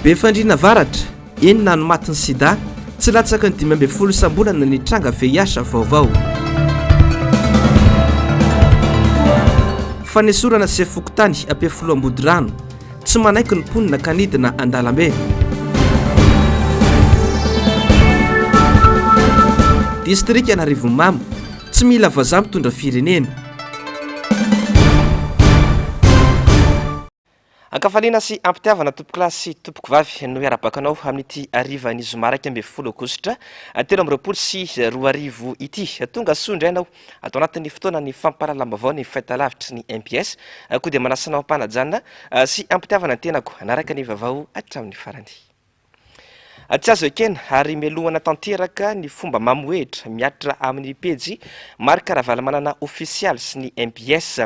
Befandriana Avaratra, enina no matin'ny sida, tsy latsaky ny 15 isam-bolana ny tranga VIH vaovao. Fanesorana sefo fokontany Ampefiloha Ambodirano, tsy manaiky ny mponina ka nidina an-dalambe. Distrikan'Arivonimamo, tsy mila vazaha mitondra firenena. Ankafaliana sy ampitiavana tompokolahy sy tompokovavy no hiara-baka anao amin'ity harivan'ny zoma 11 aogositra 2023 ity. Tonga soa indray ianao ato anatin'ny fotoanan'ny fampahalalam-baovao ny fahitalavitry ny mbs. Koa dia manasa anao am-panajana sy ampitiavana ny tenako hanaraka ny vaovao hatramin'ny farany. Tsy azo ekena ary melohana tanteraka ny fomba mamohehitra mihatra amin'ny pejy Marc Ravalomanana ofisialy sy ny mbs.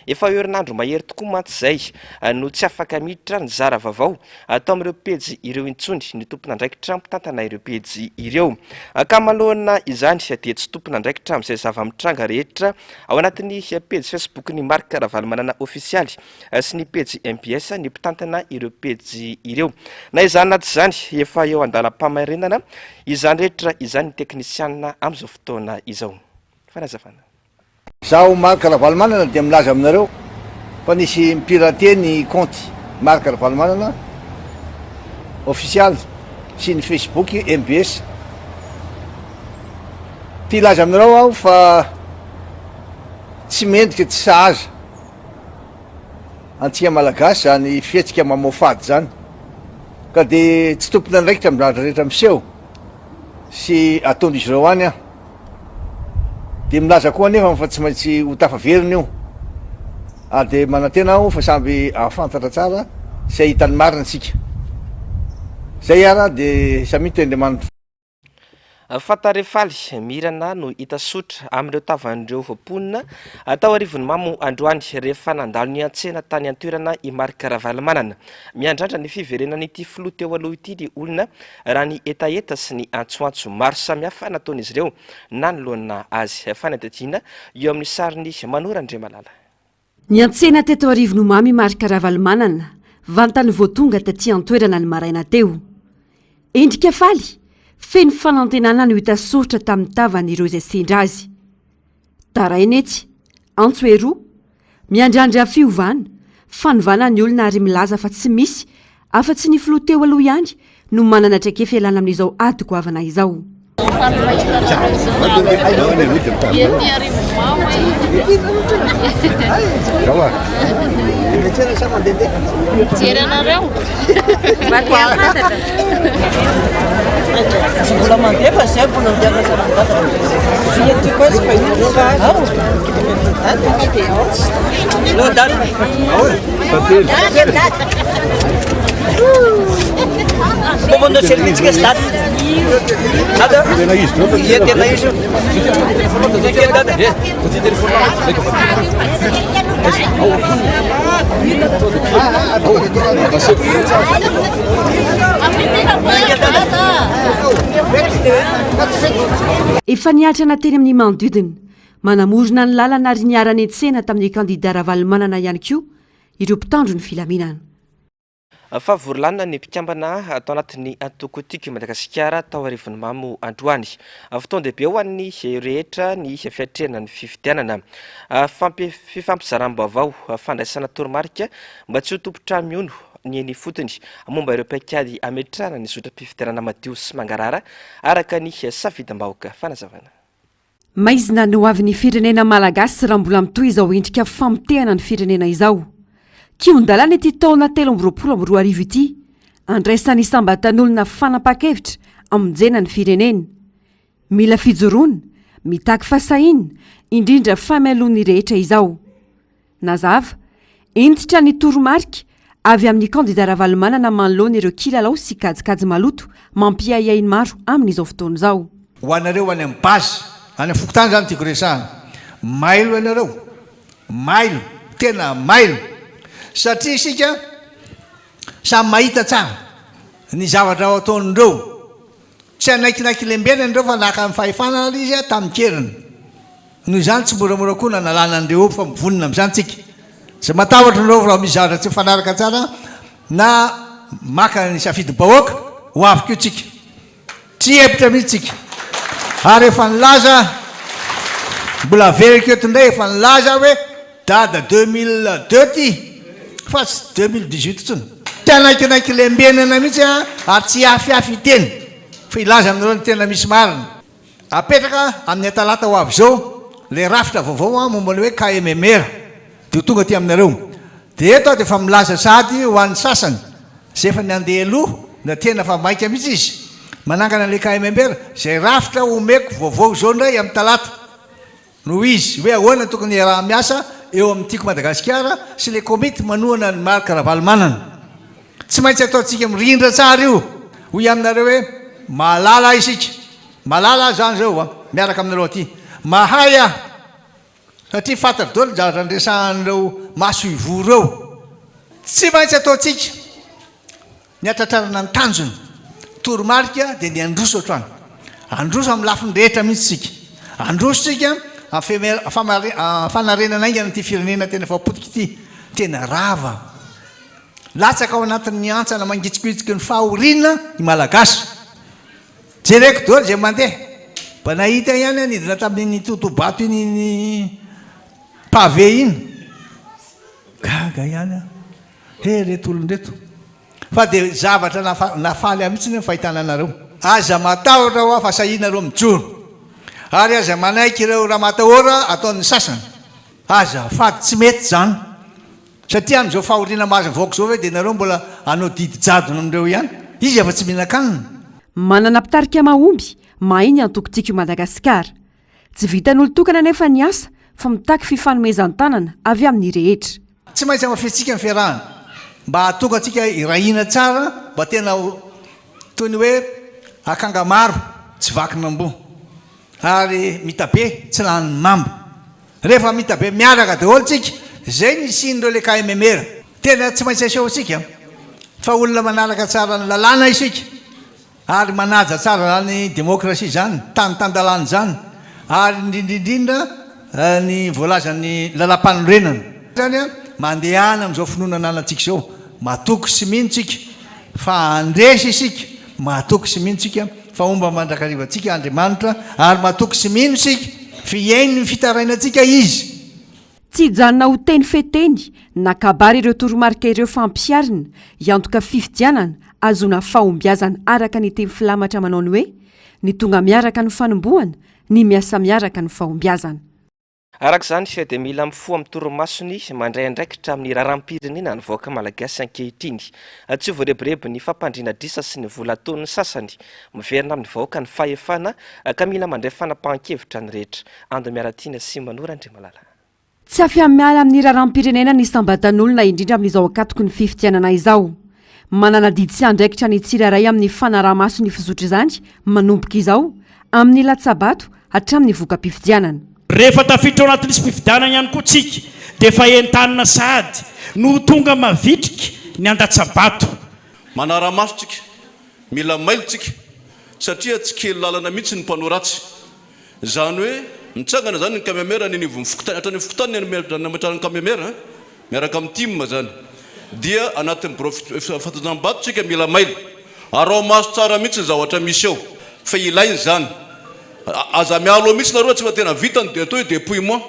Efa ho herinandro mahery tokoa mantsy izay no tsy afaka miditra nizara vaovao tao amin'ireo pejy ireo intsony ny tompon'andraikitra mpitantana ireo pejy ireo. Ka manoloana izany dia tsy tompon'andraikitra amin'izay zava-mitranga rehetra ao anatin'ny pejy Facebook-n'i Marc Ravalomanana ofisialy sy ny pejy mbs ny mpitantana ireo pejy ireo. Na izany na tsy izany, efa eo an-dalam-pamarinana izany rehetra izany ny teknisianina amin'izao fotoana izao. Fanazavana. Izaho Marc Ravalomanana dia milaza aminareo fa nisy mi-pirater ny kaonty Marc Ravalomanana ofisialy sy ny Facebook mbs. Te hilaza aminareo aho fa tsy mendrika, tsy sahaza. Antsika Malagasy izany fihetsika mamoafady izany ka dia tsy tompon'andraikitra amin'ny zavatra rehetra miseho sy ataon'izy ireo any aho. Dia milaza koa anefa fa tsy maintsy ho tafaverina io ary dia manantena aho fa samby hahafantatra tsara sy hahita ny marina isika. Izay ara dia samia teny Andriamanitra. Fatarefaly mirana no hita sotra amin'ireo tavan'ireo mponina tao Arivonimamo androany rehefa nandalo niantsena tany an-toerana i Marc Ravalomanana. Miandrandra ny fiverenan'ity filoha teo aloha ity ny olona raha ny hetaheta sy ny antsoantso maro samihafa nataon'izy ireo nanoloana azy. Fanadihadiana eo amin'ny sarin'i Manoro Andriamalala. Niantsena teto Arivonimamo i Marc Ravalomanana vantany vao tonga taty an-toerana ny maraina teo. Endrika faly, feno fanantenana no hita soritra tamin'ny tavan'ireo izay sendra azy. Taraina etsy, antso eroa, miandrandra fiovana, fanovana ny olona ary milaza fa tsy misy afa-tsy ny filoha teo aloha ihany no manana traikefa ialana amin'izao ady goavana izao. Efa niatrana teny amin'ny manodidina, manamorona ny lalana ary niara-niantsena tamin'ny kandida Ravalomanana ihany koa ireo mpitandro ny filaminana. Fa vory lanona ny mpikambana tao anatin'ny antoko Tiako i Madagasikara tao Arivonimamo androany. Fotoan-dehibe ho an'ny rehetra ny fiatrehana ny fifidianana. Fifampizaram-baovao, fandraisana toromarika mba tsy ho tompon-trano mihono ny eny ifotony momba ireo paikady hametrahana ny zotram-pifidianana madio sy mangarahara araka ny safidim-bahoaka. Fanazavana. Maizina ny hoavin'ny firenena malagasy raha mbola mitohy izao endrika famotehana ny firenena izao. Kihon-dalana ity taona 2023 ity, andraisan'ny isam-batan'olona fanapahan-kevitra hamonjena ny firenena. Mila fijoroana, mitaky fahasahiana, indrindra fahamailoan'ny rehetra izao. Nazava, hentitra ny toromarika avy amin'ny kandida Ravalomanana manoloana ireo kilalao sy kajikajy maloto mampiahiahy ny maro amin'izao fotoana izao. Ho anareo any amin'ny base, any amin'ny fokontany izany tiako resahana, mailo ianareo, mailo, tena mailo, satria isika samy mahita tsara ny zavatra ao ataon'ireo, tsy hanaikinaiky lembenana ireo fa naka ny fahefana ary izy tamin-keriny. Noho izany tsy moramora koa nanalana an'ireo fa mivonona amin'izany tsika. Tsy matahotra nareo raha misy zavatra tsy mifanaraka tsara na. maka ny safidim-bahoaka, ho avy koa tsika. Tsy hihebotra mihitsy tsika. Ary efa nilaza, mbola averiko eto indray, efa nilaza aho hoe dada 2002 ty fa tsy 2018 intsony. Tsy hanaikinaiky lembenana mihitsy aho ary tsy hiafiafy hiteny fa hilaza aminareo ny tena misy marina. Apetraka amin'ny talata ho avy izao ilay rafitra vaovao momba ny hoe KMMR dia ho tonga aty aminareo. Dia eto aho dia efa milaza sahady ho an'ny sasany izay efa nandeha aloha na tena fa maika mihitsy izy manangana an'ilay KMMR izay rafitra omeko vaovao izao indray amin'ny talata. Noho izy hoe ahoana no tokony hiaraha-miasa eo amin'ny Tiako Madagasikara sy ilay komity manohana an'i Marc Ravalomanana. Tsy maintsy ataontsika mirindra tsara io. Hoy aminareo hoe mahalala isika. Mahalala aho izany izao an, miaraka aminareo aty. Mahay aho. Satria fantatro daholo ny zavatra niresahan'ireo masoivoho ireo. Tsy maintsy ataontsika. Ny hatratrarana ny tanjona, toromarika dia ny handroso hatrany. Handroso amin'ny lafiny rehetra mihitsy isika. Handroso isika amin'ny fanarenana haingana ity firenena tena efa potika ity, tena rava. Latsaka ao anatin'ny hantsana mangitsokitsoky ny fahoriana ny Malagasy. Jereko daholo izay mandeha. Mba nahita ihany aho nidina tamin'iny totobato iny iny pavé iny. Gaga ihany aho. He reto olona reto. Fa dia zavatra nahafaly ahy mihitsy ny fahitana anareo. Aza matahotra hoa fa sahinareo mijoro. Ary aza manaiky ireo ramatahora ataon'ny sasany. Aza fady tsy mety izany. Satria amin'izao fahoriana mahazo ny vahoaka izao ve dia nareo mbola hanao didy jadona amin'ireo ihany? Izy efa tsy mihinan-kanina. Manana mpitarika mahomby, mahay ny antoko Tiako i Madagasikara. Tsy vitan'olon-tokana anefa ny asa fa mitaky fifanomezan-tanana avy amin'ny rehetra. Tsy maintsy hamafisintsika ny fiarahana mba hahatonga antsika hiray hina tsara mba tena ho toy ny hoe akanga maro tsy vakin'amboa ary mitabe tsy lanin'ny mamba. Rehefa mitabe miaraka daholo tsika, izay ny hisian'ireo le KMMR. Tena tsy maintsy asehontsika fa olona manaraka tsara ny lalàna isika. Ary manaja tsara izany demokrasia izany, tany tan-dalàna izany, ary indrindra indrindra ny voalazan'ny lalàmpanorenana. Izany an, mandehana amin'izao finoana ananantsika izao, matoky sy mino tsika fa handresy isika, matoky sy mino tsika fa homba mandrakariva antsika Andriamanitra, ary matoky sy mino isika fa hihaino ny fitarainantsika Izy. Tsy hijanona ho teny feteny na kabary ireo toromarika ireo fa ampiharina hiantoka fifidianana ahazoana fahombiazana araka ny teny filamatra manao ny hoe, ny tonga miaraka no fanombohana, ny miasa miaraka no fahombiazana. Araka izany dia mila mifoha amin'ny torimasony mandray andraikitra amin'ny raharaham-pirenena ny vahoaka malagasy ankehitriny. Tsy ho voarebirebin'ny fampandriana adrisa sy ny vola ataon'ny sasany. Miverina amin'ny vahoaka ny fahefana ka mila mandray fanapahan-kevitra ny rehetra. Ando Miaratiana sy Manoro Andriamalala. Tsy afa-miala amin'ny raharaham-pirenena ny isam-batan'olona indrindra amin'izao ankatoky ny fifidianana izao. Manana adidy sy andraikitra ny tsirairay amin'ny fanaraha-maso ny fizotr'izany manomboka izao, amin'ny latsa-bato hatramin'ny voka-pifidianana. Rehefa tafiditra ao anatin'ny lisi-pifidianana ihany koa tsika dia efa entanina sahady no ho tonga mavitrika ny handatsa-bato. Manara-maso tsika, mila mailo tsika satria tsy kely lalana mihitsy ny mpanao ratsy. Izany hoe mitsangana izany ny KMMR any anivon'ny fokontany, hatrany amin'ny fokontany ny nametrahana ny KMMR an, miaraka amin'ny tim izany. Dia anatin'ny birao fandanjam-bato isika mila mailo. Araho maso tsara mihitsy ny zavatra misy eo fa ilaina izany. Aza miala ao mihitsy nareo raha tsy efa tena vita ny dia atao hoe dépouillement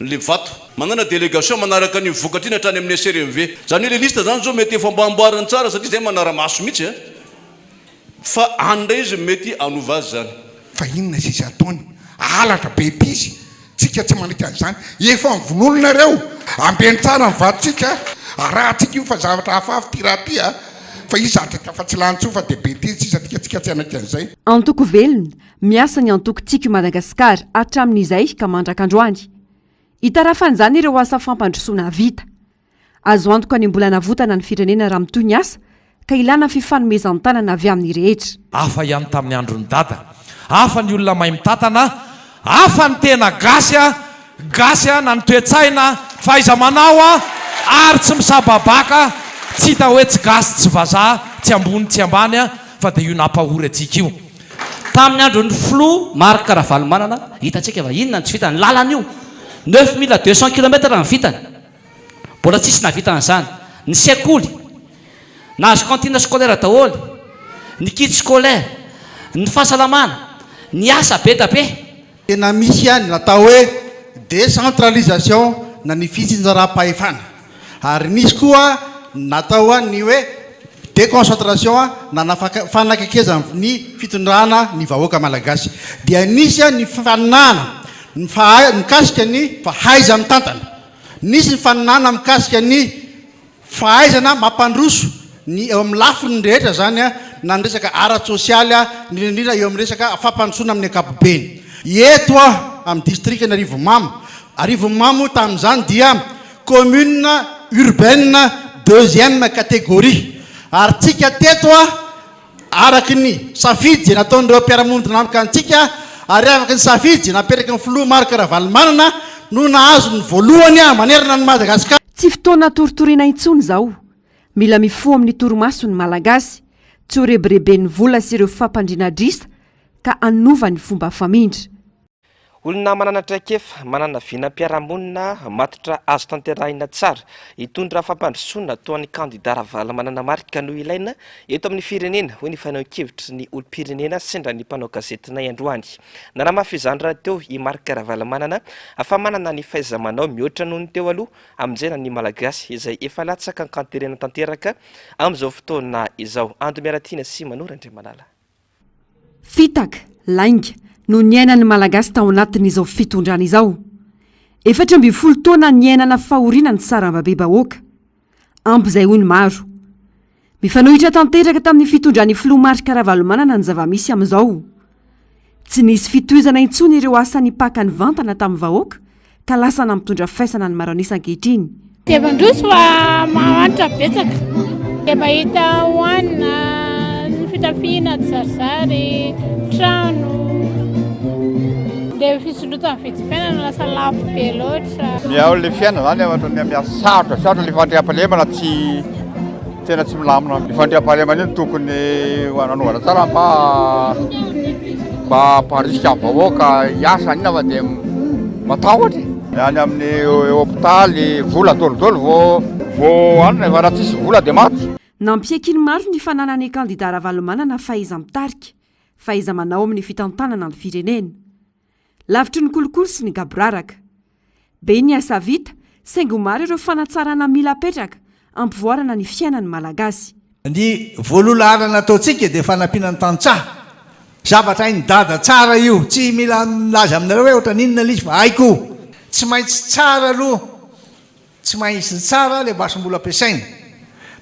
le vato. Manana délégation manaraka an'iny vokatra iny hatrany amin'ny SRMV. Izany hoe le liste izany izao mety efa mba amboariny tsara satria izay manara-maso mihitsy an. Fa any indray izy mety hanova azy zany. Fa inona sisa ataony? Halatra be mpizy, tsika tsy manaiky an'izany. Efa mivonono nareo, ambeno tsara ny vatontsika, arahantsika io fa zavatra hafahafa ty raha ty a! Fa io zavatra fa tsy lany intsony fa de betizy sisa tika, tsika tsy hanaiky an'izay. Antoko velona, miasa ny antoko Tiako i Madagasikara hatramin'izay ka mandrak'androany. Itarafan'izany ireo asa fampandrosoana vita. Azo antoka ny mbola hanavotana ny firenena raha mitohy ny asa ka ilana fifanomezan-tanana avy amin'ny rehetra. Hafa ihany tamin'ny andron'i Dada. Hafa ny olona mahay mitantana, hafa ny tena gasy a, gasy a, na ny toe-tsaina, fahaiza-manao a, ary tsy misababaka, tsy hita hoe tsy gasy tsy vazaha, tsy ambony tsy ambany a, fa dia io nampahory antsika io. Tamin'ny andron'ny filoha Marc Ravalomanana, hitantsika fa inona no tsy vitany, lalana io, 9200 kilomètres no vitany. Mbola tsisy nahavita an'izany. Ny sekoly. Nahazo cantine scolaire daholo, ny kit scolaire, ny fahasalamana, ny asa be da be. Tena misy ihany ny atao hoe décentralisation na ny fitsinjaram-pahefana ary nisy koa natao ny hoe déconcentration na fanakaikezana ny fitondrana ny vahoaka malagasy. Dia nisy ny fifaninanana mikasika ny fahaiza-mitantana, nisy ny fifaninanana mikasika ny Fahaizana mampandroso ny eo amin'ny lafiny rehetra izany na ny resaka ara-tsosialy indrindra indrindra eo amin'ny resaka fampandrosoana amin'ny ankapobeny. Eto amin'ny distrikan'i Arivonimamo, Arivonimamo tamin'izany dia commune urbaine deuxième catégorie ary tsika teto Araka ny safidy izay nataon'ireo mpiara-monina antsika ary araka ny safidy izay napetraky ny filoha Marc Ravalomanana no nahazo ny voalohany manerana an'i Madagasikara. Tsy fotoana tortoriana intsony izao. Mila mifoha amin'ny torimaso ny Malagasy. Tsy ho rebireben'ny vola sy ireo fampandriana adrisa ka hanova ny fomba famindra. Olona manana traikefa, manana vinam-piarahamonina matotra azo tanterahina tsara, hitondra fampandrosoana toa an'ny kandida Ravalomanana Marc no ilaina eto amin'ny firenena, hoy ny fanehoan-kevitry ny olom-pirenena sendra ny mpanao gazetinay androany. Nanamafy izany rahateo i Marc Ravalomanana fa manana ny fahaiza-manao mihoatra noho ny teo aloha hamonjena ny Malagasy izay efa latsaka an-kanterena tanteraka amin'izao fotoana izao. Ando Miaratiana sy Manoro Andriamalala. Fitaka, lainga, no niainan'ny Malagasy tao anatin'izao fitondrana izao. 14 taona niainana fahoriana ny sarambabe-bahoaka. Ampy izay hoy ny maro. Mifanohitra tanteraka tamin'ny fitondran'ny filoha Marc Ravalomanana ny zava-misy amin'izao. Tsy nisy fitohizana intsony ireo asa nipaka nivantana tamin'ny vahoaka ka lasa nampitondra faisana ny maro an'isa ankehitriny. Dia mandroso fa mahantra betsaka. Dia mahita hohanina, ny fitafiana tsizarizary, trano. Dia fisondrotan'ny vidim-piainana lasa lafo be loatra. Miha le fiainana zany ohatran'ny miha sarotra, sarotra le fandriampahalemana tsy tena tsy milamina. Ny fandriampahalemana io no tokony hanaovana tsara mba mba hamparisika ny vahoaka hiasa an'ina fa dia matahotra e. Ny any amin'ny hopitaly vola daholo vao vao anona fa raha tsisy vola dia maty. Nampiaiky ny maro ny fananan'ny kandida Ravalomanana fahaiza-mitarika, fahaiza-manao amin'ny fitantanana ny firenena. Lavitry ny kolikoly sy ny gaboraraka. Be ny asa vita, saingy ho maro ireo fanatsarana mila apetraka hampivoarana ny fiainan'ny Malagasy. Ny voaloha laharana ataontsika dia fanampiana ny tantsaha. Zavatra hain'i Dada tsara io. Tsy mila milaza aminareo hoe ohatran'inona ilay izy fa haiko. Tsy maintsy tsara aloha Tsy maintsy tsara ilay masomboly ampiasaina.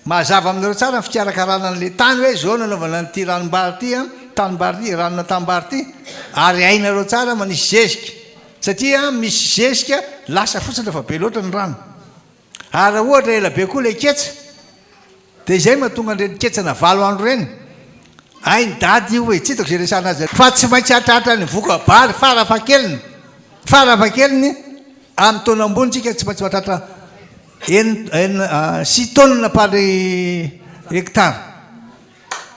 Mazava aminareo tsara ny fikarakarana an'ilay tany hoe izao no anaovana an'ity ranombary ity an, tanimbary ity, ranona tanimbary ity, ary hainareo tsara manisy zezika. Satria misy zezika lasa fotsiny rehefa be loatra ny rano. Ary raha ohatra ela be koa ilay ketsa, Dia izay mahatonga an'ireny ketsana valo andro ireny. Hain'i Dada io e, tsy hitako izay resahana azy. Fa tsy maintsy hahatratra ny voka-bary farafahakeliny, farafahakeliny amin'ny taona ambony tsika tsy maintsy mahatratra enina, six tonnes par hectare.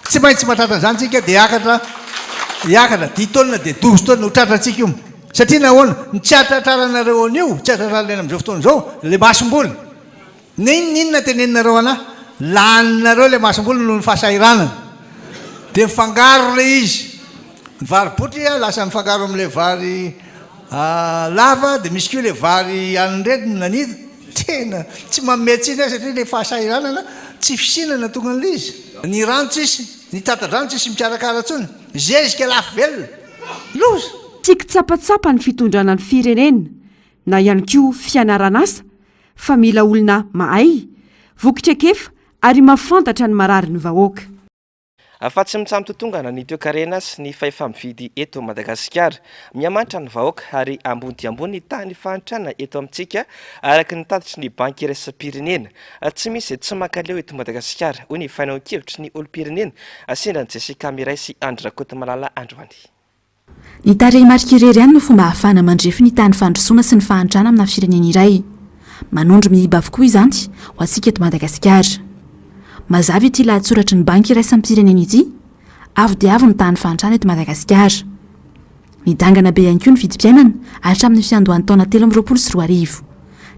Tsy maintsy mahatratra an'izany tsika dia hiakatra, hiakatra dix tonnes dia douze tonnes ho tratrantsika io. Satria nahoana? Ny tsy hahatratraranareo an'io, tsy hahatratrarana amin'izao fotoana izao, ilay masomboly. N'inon'inona teneninareo anah, laninareo ilay masomboly noho ny fahasahiranana. Dia mifangaro ilay izy. Ny vary botry lasa mifangaro amin'ilay vary lava, dia misy koa ilay vary an'ireto nanidy. Tena tsy manome tsiny ahy satria ilay fahasahiranana tsy fisiana no nahatonga an'ilay izy. Ny rano tsisy, ny tata-drano tsisy mikarakara intsony, zezika lafo velona. Loza! Tsy kitsapatsapa ny fitondrana ny firenena na ihany koa fianaran'asa fa mila olona mahay, voky traikefa ary mahafantatra ny marary ny vahoaka. Fa tsy mitsaha-mitotongana ny toekarena sy ny fahefa-mividy eto Madagasikara. Mihamantra ny vahoaka ary ambony dia ambony ny tahan'ny fahantrana eto amintsika araka ny tatitry ny Banky iraisam-pirenena. Tsy misy tsy mankaleo eto Madagasikara, hoy ny fanehoan-kevitry ny olom-pirenena sendra an'i Jessica Miray sy Andry Rakotomalala androany. Ny tarehimarika irery ihany no fomba ahafahana mandrefy ny tahan'ny fandrosoana sy ny fahantrana amina firenena iray. Manondro miiba avokoa izany ho antsika eto Madagasikara. Mazava ity lahatsoratry ny Banky iraisam-pirenena ity, avo dia avo ny tahan'ny fahantrana eto Madagasikara. Nidangana be ihany koa ny vidim-piainana hatramin'ny fiandohan'ny taona 2023.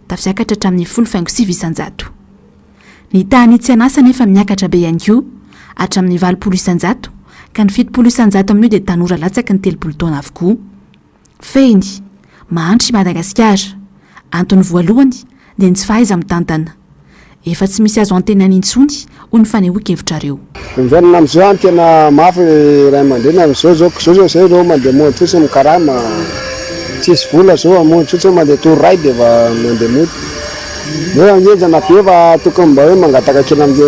Tafiakatra hatramin'ny 10,9 isan-jato. Ny tahan'ny tsy an'asa anefa miakatra be ihany koa, hatramin'ny 80%, ka ny 70% amin'io dia tanora latsaky ny 30 taona avokoa. Fehiny, mahantra i Madagasikara. Antony voalohany dia ny tsy fahaiza-mitantana. Efa tsy misy azo antenaina intsony, hoy ny fanehoan-kevitrareo. Ny velona amizao any tena mafy ray aman-dreny amizao zao zao zao zay reo mandeha mody fotsiny mikarama tsisy vola zao mody fotsiny mandeha tour ray de efa mandeha mody hoe henjana be fa tokony mba hoe mangataka kely amle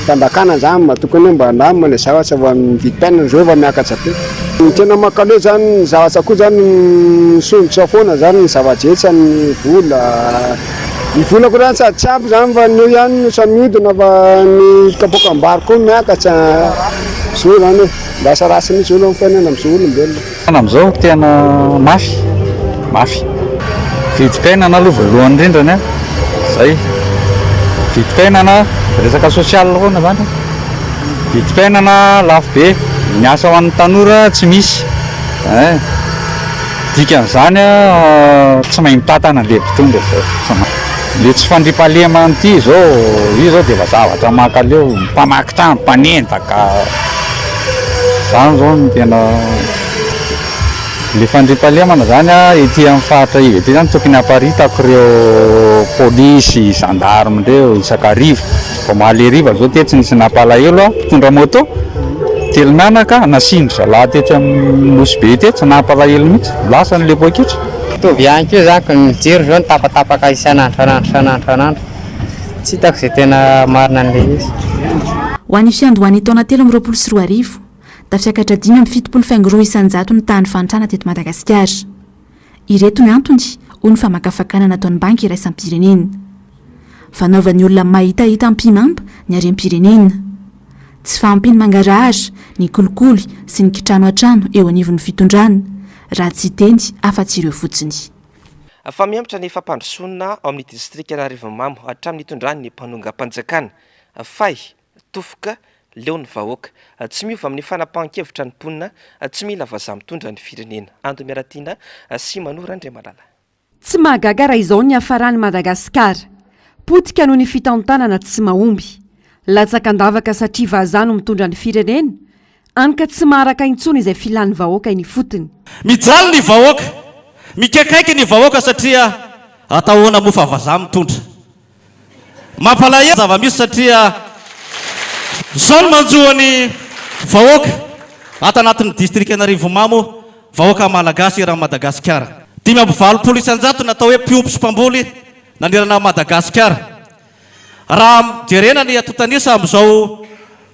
fanjakana zany mba tokony hoe mba handamina le zavatra fa ny vidim-piainana zao efa miakatra be ny tena mankaleo zany ny zavatra koa zany misondrotra foana zany ny zava-drehetra ny vola Ny vola koa zany sady tsy ampy zany fa ny eo ihany no samy mihodina fa ny kapoakam-bary koa miakatra, zao zany e, lasa ratsy mihitsy zao aloha ny fiainana amin'izao olombelona. Fiainana amin'izao tena mafy, mafy. Vidim-piainana aloha voalohany indrindrany an, zay. Vidim-piainana, resaka social foana zany. Vidim-piainana lafo be, ny asa ho an'ny tanora tsy misy ein. Dikan'izany tsy mahay mitantana le mpitondra zao, tsy mahay. Le tsy fandriampahalemana ity zao, io zao dia efa zavatra mankaleo, mpamaky trano, mpanendaka, zany zao no tena, le fandriampahalemana zany ety amin'ny faritra iva ety zany tokony aparitaka ireo polisy, gendarme reo isan-kariva. Omaly hariva zao tetsy nisy nampalahelo aho, mpitondra moto, telo mianaka nasian-dry zalahy tetsy amin'ny Nosy Be tetsy, nampalahelo mihitsy, lasany le poketra. Mitovy ihany koa izany ka ny jiro izao no tapatapaka isan'andro isan'andro isan'andro isan'andro. Tsy hitako izay tena marina an'ilay izy. Ho an'ny fiandohan'ny taona 2023, tafiakatra 75,2% ny tahan'ny fahantrana teto Madagasikara. Ireto ny antony, hoy ny famakafakana nataon'ny Banky iraisam-pirenena. Fanaovan'ny olona mahitahita ampihimamba ny harem-pirenena. Tsy fahampian'ny mangarahara, ny kolikoly sy ny kitrano an-trano eo anivon'ny fitondrana, raha tsy hiteny afa-tsy ireo fotsiny. Fa mihemotra ny fampandrosoana ao amin'ny distrikan'Arivonimamo hatramin'ny nitondran'ny mpanongam-panjakana. Fay, tofoka, leo ny vahoaka. Tsy miova amin'ny fanapahan-kevitra ny mponina, tsy mila vazaha mitondra ny firenena. Ando Miaratiana sy Mano Randriamalala. Tsy mahagaga raha izao ny hiafaran'i Madagasikara. Potika noho ny fitantanana tsy mahomby. Latsaka an-davaka satria vazaha no mitondra ny firenena, hany ka tsy maharaka intsony izay filan'ny vahoaka eny ifotony. Mijaly ny vahoaka, mikaikaiky ny vahoaka satria atao ahoana moa fa vazaha mitondra. Mampalahelo zava-misy satria izao no manjo ny vahoaka ato anatin'ny distrikan'Arivonimamo, vahoaka malagasy eran'i Madagasikara. 85% ny atao hoe mpiompy sy mpamboly nanerana an'i Madagasikara. Raha jerena ny antontan'isa amin'izao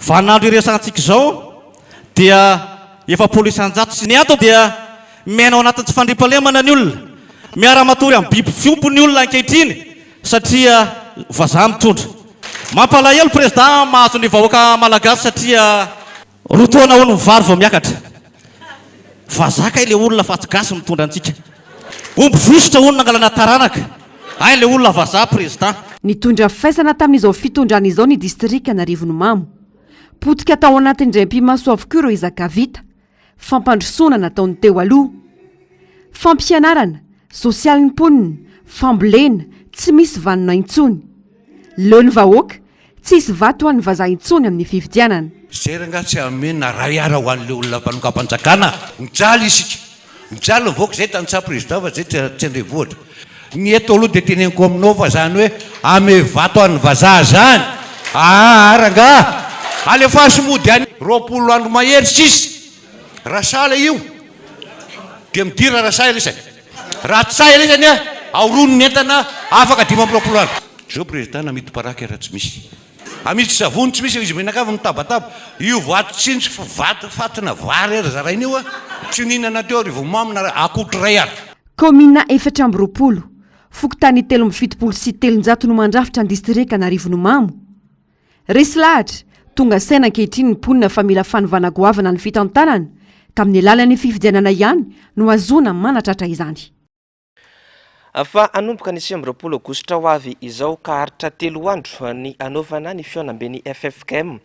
vaninandro iresahantsika izao dia 40% sy ny antony dia miaina ao anatin'ny tsy fandriampahalemana ny olona. Miara-matory amin'ny biby fiompy ny olona ankehitriny. Satria vazaha mitondra. Mampalahelo président mahazo ny vahoaka malagasy satria roa taona hono ny vary vao miakatra. Vazaha kay le olona fa tsy gasy mitondra antsika. Omby vositra hono nangalana taranaka. Hay le olona vazaha président. Nitondra faisana tamin'izao fitondrana izao ny distrikan'Arivonimamo. Potika tao anatin'ny indray ampimaso avokoa ireo ezaka vita. Fampandrosoana nataon'ny teo aloha. Fampianarana, sosialin'ny mponina, fambolena, tsy misy vanona intsony. Leo ny vahoaka, tsy hisy vato ho an'ny vazaha intsony amin'ny fifidianana. Zay rangaha tsy hanome na ray ara ho an'le olona mpanongam-panjakana. Mijaly isika. Mijaly ny vahoaka zay tantsaha président fa zay tsy andrevohitra. Ny eto aloha dia teneniko aminao fa zany hoe ame vato an'ny vazaha zany aa rangaha! Alefaso mody any 20 andro mahery sisa raha sahala io dia midira raha sahy resany raha tsy sahy resany a aorony ny entana afaka 25 andro. Zao président namidy paraky raha tsy misy amidy savony tsy misy izy mianakavy mitabataba io vato tsinjo vato fatina vary ary zaraina io a tsy nihinana teo ary vao mamy na akotry ray ary. Kaominina 24, fokontany 373 no mandrafitra ny distrikan'Arivonimamo. Resy lahatra, tonga saina ankehitriny ny mponina fa mila fanovana goavana ny fitantanana, ka amin'ny alalan'ny fifidianana ihany no ahazoana manatratra izany. Fa hanomboka ny 29 aogositra ho avy izao ka haharitra telo andro ny hanaovana ny fihaonamben'ny ffkm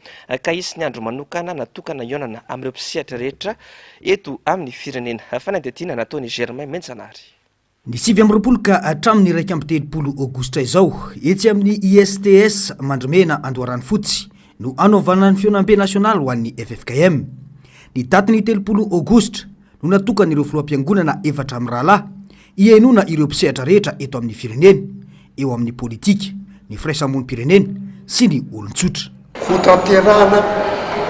ka hisy ny andro manokana natokana hihaonana amin'ireo mpisehatra rehetra eto amin'ny firenena. Fanadihadiana nataon'i Germain Menjanahary. Ny 29 ka hatramin'ny 31 aogositra izao, etsy amin'ny ISTS Mandrimena Andoharanofotsy no hanaovana ny fihaonambe nasionaly ho an'ny ffkm. Ny datin'ny 30 aogositra no natokan'ireo filoham-piangonana efatra mirahalahy hihainoana ireo mpisehatra rehetra eto amin'ny firenena, eo amin'ny politika, ny firaisamonim-pirenena sy ny olon-tsotra. Hotanterahana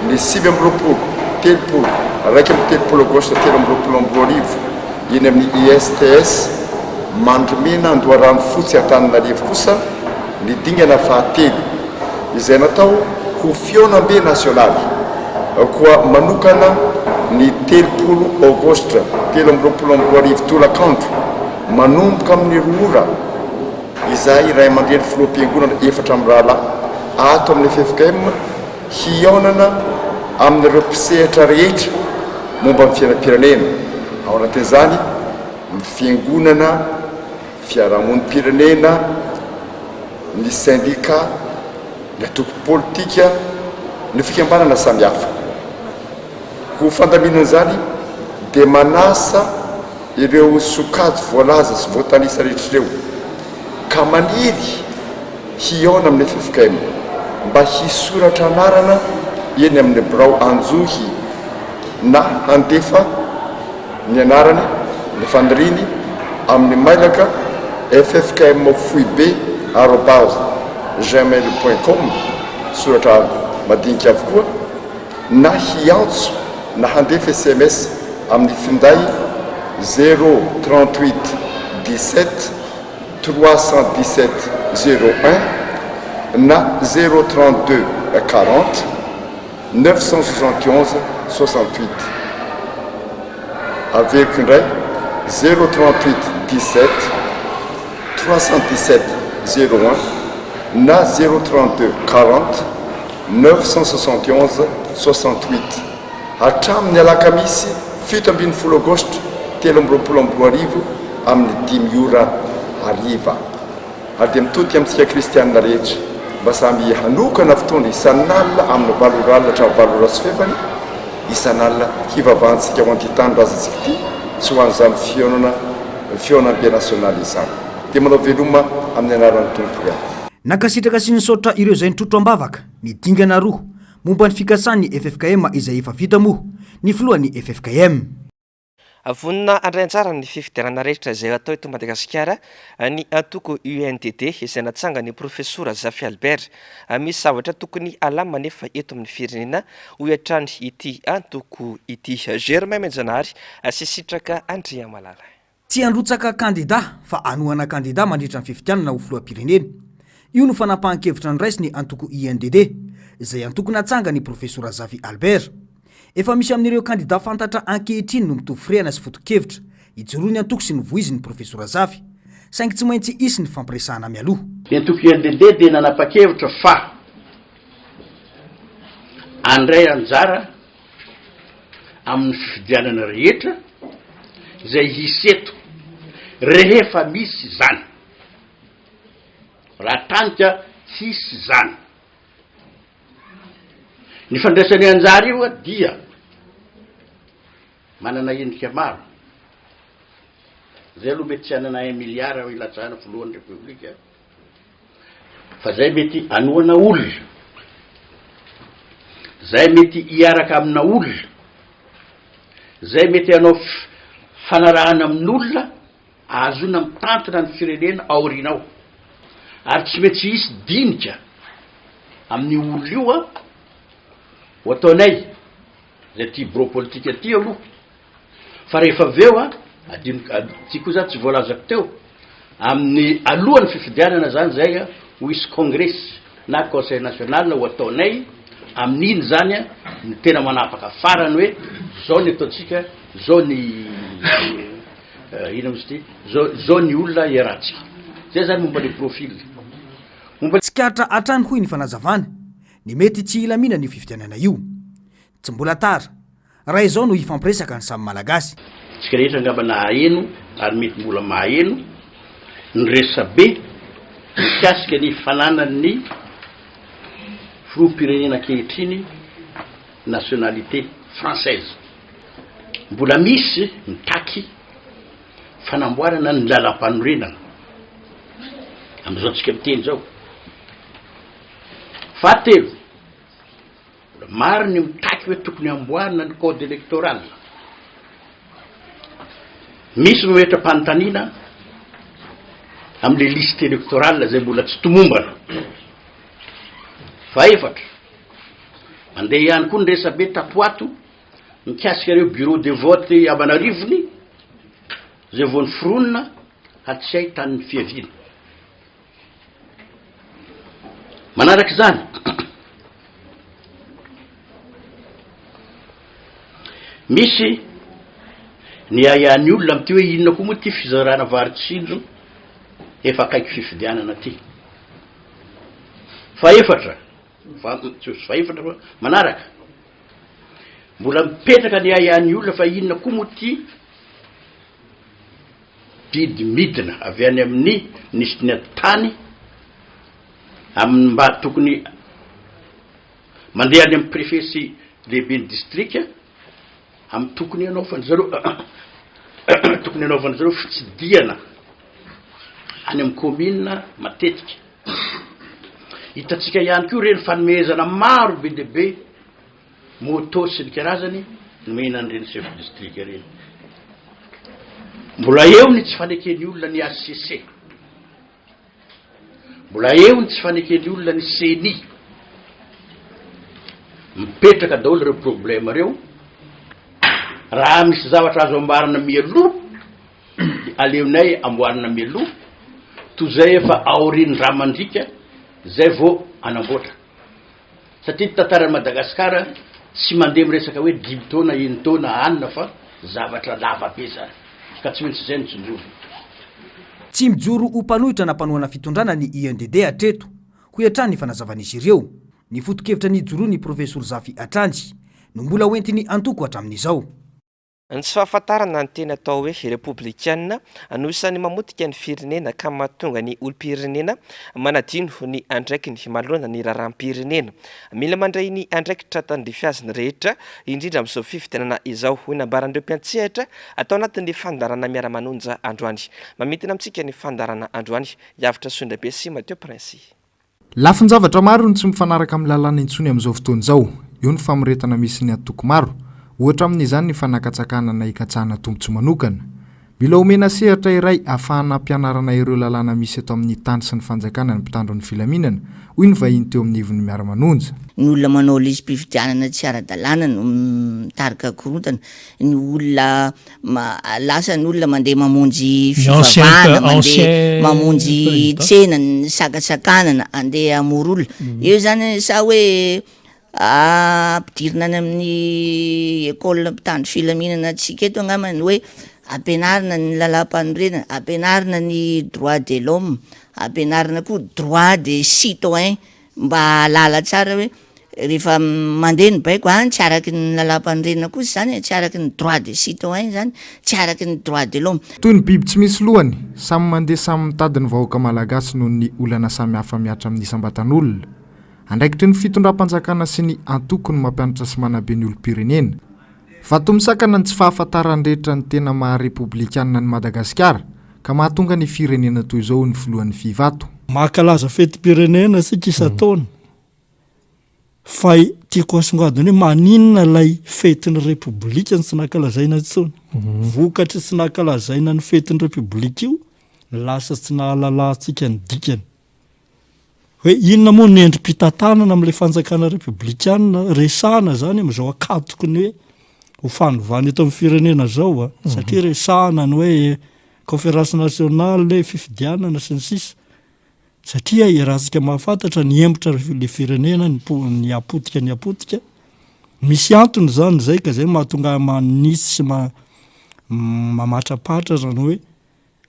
ny 29, 30, 31 aogositra 2023 eny amin'ny ISTS Mandrimena Andoharanofotsy Antananarivo kosa ny dingana fahatelo izay natao ho fihaonambe nasionaly koa manokana ny 30 aogositra 2023 tolakandro manomboka amin'ny roa ora Izahay ray aman-dreny filoham-piangonana efatra mirahalahy ato amin'ny ffkm hihaonana amin'ireo mpisehatra rehetra momba ny fiainam-pirenena, ao anatin'izany ny fiangonana, fiarahamonim-pirenena, ny sendika, ny antoko politika, ny fikambanana samihafa. Ho fandaminana izany dia manasa ireo sokajy voalaza sy voatanisa rehetra ireo ka maniry hihaona amin'ny ffkm mba hisoratra anarana eny amin'ny birao Anjohy na handefa ny anarany, ny faniriany amin'ny mailaka ffkm foibe arobase gmail point com, soratra madinika avokoa. na hiantso na handefa sms amin'ny finday zéro 38 17 317 01 na zéro 32 40 971 68. Averiko indray, zéro 38 17 317 01 na zéro 32 40 971 68 hatramin'ny alakamisy 17 aogositra 2023 amin'ny dimy ora hariva. Ary dia mitodika amintsika kristianina rehetra mba samy hanokana fotoana isan'alina amin'ny valo ora alina hatramin'ny valo ora sy fefany isan'alina hivavahantsika ho an'ity tanindrazantsika ity sy ho an'izany fihaonana fihaonambe nasionaly izany. Dia manao veloma amin'ny anaran'ny Tompo ihany. Nankasitraka sy nisaotra ireo izay nitrotro am-bavaka ny dingana roa momba ny fikasan'ny ffkm izay efa vita moa ny filohan'ny ffkm. Vonona handray anjara amin'ny fifidianana rehetra izay hatao eto Madagasikara ny antoko UNDD izay natsangan'ny Profesora Zafy Albert. Misy zavatra tokony halamina anefa eto amin'ny firenena, hoy hatrany ity antoko ity. Germain Menjanahary sy Sitraka Andriamalala. Tsy handrotsaka kandida fa hanohana kandida mandritra ny fifidianana ho filoham-pirenena. Io no fanapahan-kevitra noraisin'ny antoko INDD, izay antoko natsangan'ny Profesora Zafy Albert. Efa misy amin'ireo kandida fantatra ankehitriny no mitovy firehana sy foto-kevitra ijoroan'ny antoko sy novoizin'ny Profesora Zafy. Saingy tsy maintsy hisy ny fifampiresahana mialoha. Ny antoko INDD dia nanapa-kevitra fa handray anjara amin'ny fifidianana rehetra izay hisy eto rehefa misy izany, raha tanika hisy izany. Ny fandraisany anjara io dia manana endrika maro, zay aloha mety tsy hanana un milliard hilatsahana filohan'ny repoblika, Fa zay mety hanohana olona, zay mety hiaraka amina olona, zay mety hanao fanarahana amin'olona ahazoana mitantana ny firenena aoriana ao. Ary tsy maintsy hisy dinika amin'io olona io an, ho ataonay zay tia birao politika ty aloha. Fa rehefa avy eo an, adinoko, ity koa zany tsy voalazako teo, amin'ny alohan'ny fifidianana zany zay an, ho hisy kongresy na conseil national ho ataonay, amin'iny zany an, no tena manapaka farany hoe zao ny ataontsika, zao ny inona moa izy ity, zao zao ny olona iarahantsika. Zay zany momba le profil. Momba. Tsikaritra hatrany hoy ny fanazavana, ny mety tsy hilaminan'io fifidianana io. Tsy mbola tara, Raha izao no hifampiresaka ny samy Malagasy. Tsika rehetra angamba naheno ary mety mbola maheno ny resabe mikasika ny fananan'ny filoham-pirenena ankehitriny nationalité française. Mbola misy mitaky. fanamboarana ny lalampanorenana amin'izao tsika miteny izao. Fahatelo, mbola maro ny mitaky hoe tokony hamboarina ny code électoral. Misy mametra-panontaniana amin'ilay liste électorale izay mbola tsy tomombana. Fahefatra, mandeha ihany koa ny resabe tato ho ato mikasika ireo bureau de vote aman'arivony izay vao noforonina ary tsy hay tanin'ny fiaviana. Manaraka izany, misy ny ahiahin'ny olona amin'ity hoe inona koa moa ity fizarana vary tsinjo efa akaiky fifidianana ity. Fahefatra, tsy fahefatra fa manaraka, mbola mipetraka ny ahiahin'ny olona fa inona koa moa ity Didy midina avy any amin'ny minisitry ny atitany amin'ny mba tokony mandeha any amin'ny préfet sy lehiben'ny distrika amin'ny tokony hanaovan-dry zareo tokony hanaovan-dry zareo fitsidihana any amin'ny commune matetika. Hitantsika ihany koa ireny fanomezana maro be dia be Moto sy ny karazany nomena an'ireny chef district ireny. Mbola eo ny tsy faneken'ny olona ny HCC. Mbola eo ny tsy faneken'ny olona ny CENI. Mipetraka daholo ireo problème ireo. Raha misy zavatra azo amboarina mialoha, dia aleonay amboarina mialoha, toy izay efa aorian'ny rà mandriaka izay vao hanamboatra. Satria ny tantaran'i Madagasikara tsy mandeha miresaka hoe dimy taona, enin-taona, anona fa zavatra lava be zany. Ka tsy maintsy izay no tsinjovina. Tsy mijoro ho mpanohitra na mpanohana fitondrana ny INDD hatreto, hoy hatrany ny fanazavan'izy ireo. Ny foto-kevitra nijoroan'ny Profesora Zafy hatrany no mbola hoentin'ny antoko hatramin'izao. Ny tsy fahafantarana ny tena atao hoe Repoblikana no isan'ny mamotika ny firenena ka mahatonga ny olom-pirenena manadino ny andraikiny manoloana ny raharaham-pirenena. Mila mandray ny andraikitra tandrify azy ny rehetra, indrindra amin'izao fifidianana izao, hoy nambaran'ireo mpiantsehatra tao anatin'ny fandaharana Miara-manonja androany. Mamintina amintsika ny fandaharana androany i Avotra Soindrabe sy Mathieu Prince. Lafin-javatra maro no tsy mifanaraka amin'ny lalàna intsony amin'izao fotoana izao. Eo ny famoretana misy ny antoko maro. Ohatra amin'izany ny fanakatsakana na hikatsahana tombontsoa manokana. Mila omena sehatra iray ahafahana hampianarana ireo lalàna misy eto amin'ny tany sy ny fanjakana ny mpitandro ny filaminana, hoy ny vahiny teo amin'ny ivon'ny Miara-manonja. Ny olona manao lisi-pifidianana tsy ara-dalàna no mitarika korontana, ny olona Lasa ny olona mandeha mamonjy fivavahana, mandeha mamonjy tsena, ny sakantsakanana, andeha hamory olona. Eo zany sa hoe ampidirina any amin'ny école mpitandro filaminana antsika eto angamba ny hoe ampianarina ny lalam-panorenana, ampianarina ny droit de l'homme, ampianarina koa droit des citoyens. Mba hahalala tsara hoe rehefa mandeha ny baiko an, tsy araky ny lalàmpanorenana kosa izany e, tsy araky ny droit des citoyens izany, tsy araky ny droit de l'homme. Toy ny biby tsy misy lohany, samy mandeha samy mitady ny vahoaka malagasy noho ny olana samihafa mihatra amin'ny isam-batan'olona. Andraikitry ny fitondram-panjakana sy ny antoko ny mampianatra sy manabe ny olom-pirenena. Vato misakana ny tsy fahafantaran'ny rehetra ny tena maha repoblikanina an'i Madagasikara ka mahatonga ny firenena toy izao hoy ny filohan'ny Fivato. Mankalaza fetim-pirenena isika isan-taona fa tiako asongadina hoe maninona ilay fetin'ny repoblika no tsy nankalazaina intsony. Vokatry tsy nankalazaina ny fetin'ny repoblika io, lasa tsy nahalalantsika ny dikany. Hoe inona moa ny endri-pitantanana amin'ilay fanjakana repoblikana resahana izany amin'izao ankatoky ny hoe ho fanovana eto amin'ny firenena izao a, satria resahana ny hoe conférence nationale, fifidianana sy ny sisa, satria iarahantsika mahafantatra ny hembotra le firenena, ny po- ny hapotika ny hapotika, misy antony izany izay ka izay mahatonga ahy manitsy sy ma- mamatrapatratra ny hoe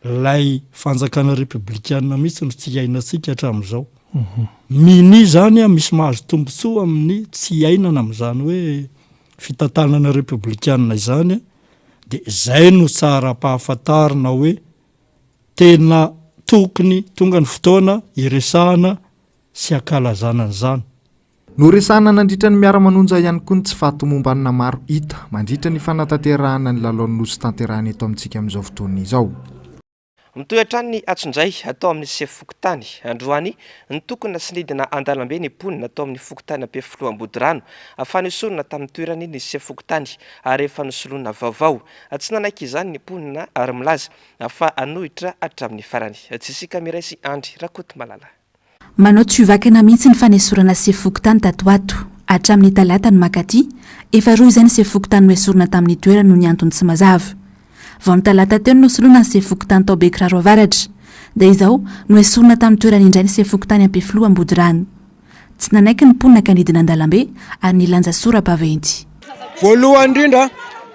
Ilay fanjakana repoblikana mihitsy no tsy iainantsika hatramin'izao. Minia izany misy mahazo tombontsoa amin'ny tsy iainana amin'izany hoe fitantanana repoblikana izany dia izay no tsara ampahafantarina hoe tena tokony tonga ny fotoana hiresahana sy hankalazana an'izany. Noresahana nandritra ny Miara-manonja ihany koa ny tsy fahatomombanana maro hita mandritra ny fanatanterahana ny lalaon'ny Nosy tanterahina eto amintsika amin'izao fotoana izao. Mitohy hatrany ny antsonjay atao amin'ny sefo fokontany. Androany, nitokona sy nidina an-dalambe ny mponina tao amin'ny fokontany Ampefiloha Ambodirano. Fanesorana tamin'ny toerany ny sefo fokontany ary efa nosoloina vaovao. Tsy nanaiky izany ny mponina ary milaza fa hanohitra hatramin'ny farany. Jessica Miray sy Andry Rakotomalala. Manao tsy ho vakana mihitsy ny fanesorana sefo fokontany tato ho ato. Hatramin'ny talata no mankaty, efa roa izay ny sefo fokontany noesorina tamin'ny toerany noho ny antony tsy mazava. Vao ny talata teo no nosoloina ny sefo fokontany tao Bekiraro Avaratra. Dia izao, noesorina tamin'ny toerany indray ny sefo fokontany Ampefiloha Ambodirano. Tsy nanaiky ny mponina ka nidina an-dalambe ary nilanja sora-baventy. Voalohany indrindra,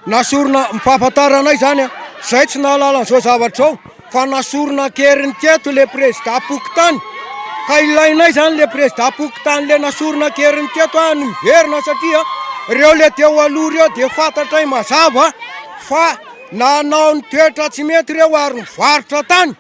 nasorina ny fahafantaranay izany, izay tsy nahalala an'izao zavatra izao, fa nasorina an-keriny teto ilay prezidam-pokontany, ka ilainay izany ilay prezidam-pokontany ilay nasorina an-keriny teto no hiverina satria ireo ilay teo aloha ireo dia fantatray mazava fa nanao ny toetra tsy mety ireo ary nivarotra tany.